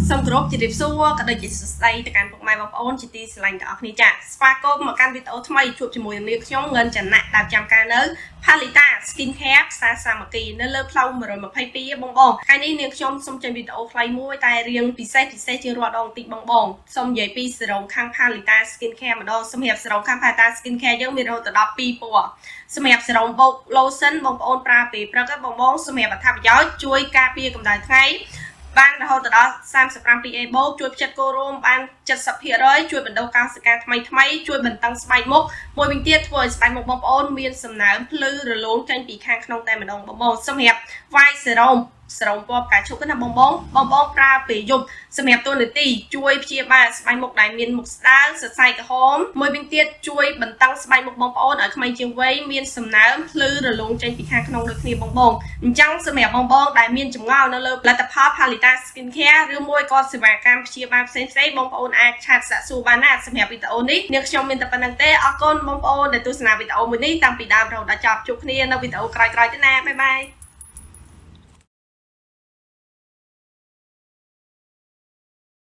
សូមគោរពជម្រាបសួរក៏ដូចជាសួស្តីទៅកាន់ពុកម៉ែបងប្អូនជាទីស្រឡាញ់ទាំងអស់គ្នាចាស្វាគមន៍មកកាន់វីដេអូថ្មីជួបជាមួយនឹងនាងខ្ញុំងិនចន្ទៈដែលចាំការនៅ Palita Skin Care ផ្សារសាមគ្គីនៅលើផ្លូវ122បងបងថ្ងៃនេះនាងខ្ញុំសូមចេញវីដេអូខ្លីមួយតែរៀងពិសេសពិសេសជាងរាល់ដងតិចបងបងសូមនិយាយពីសេរ៉ូមខាង Palita Skin Care ម្ដងសម្រាប់សេរ៉ូមខាង Palita Skin Care យើងមានរហូតដល់2ពណ៌សម្រាប់សេរ៉ូមបូក lotion បងប្អូនប្រើពេលព្រឹកបងបងសម្រាប់អត្ថប្រយោជន៍ជួយការពារកម្ដៅថ្ងៃបានរហូតដល់35 PA បូកជួយផ្ចិតគោរោមបាន70%ជួយបណ្ដុះកោសិកាថ្មីថ្មីជួយបន្តឹងស្បែកមុខមួយវិញទៀតធ្វើឲ្យស្បែកមុខបងប្អូនមានសំណើមភ្លឺរលោងចេញពីខាងក្នុងតែម្ដងបងប្អូនសម្រាប់ White Serum សេរ៉ូមពណ៌ផ្កាឈូកណាបងបងបងបងប្រើពេលយប់សម្រាប់តួនាទីជួយព្យាបាលស្បែកមុខដែលមានមុខស្ដើងសរសៃក្រហមមួយវិញទៀតជួយបន្តឹងស្បែកមុខបងប្អូនឲ្យក្មេងជាងវ័យមានសំណើមភ្លឺរលោងចេញពីខាងក្នុងដូចគ្នាបងបងអញ្ចឹងសម្រាប់បងបងដែលមានចម្ងល់នៅលើផលិតផល Palita Skin Care ឬមួយក៏សេវាកម្មព្យាបាលផ្សេងៗបងប្អូនអាច chat សាកសួរបានណាសម្រាប់វីដេអូនេះនាងខ្ញុំមានតែប៉ុណ្ណឹងទេអរគុណបងប្អូនដែលទស្សនាវីដេអូមួយនេះតាំងពីដើមរហូតដល់ចប់ជួបគ្នានៅវីដេអូក្រោយៗទៀតណាbye bye.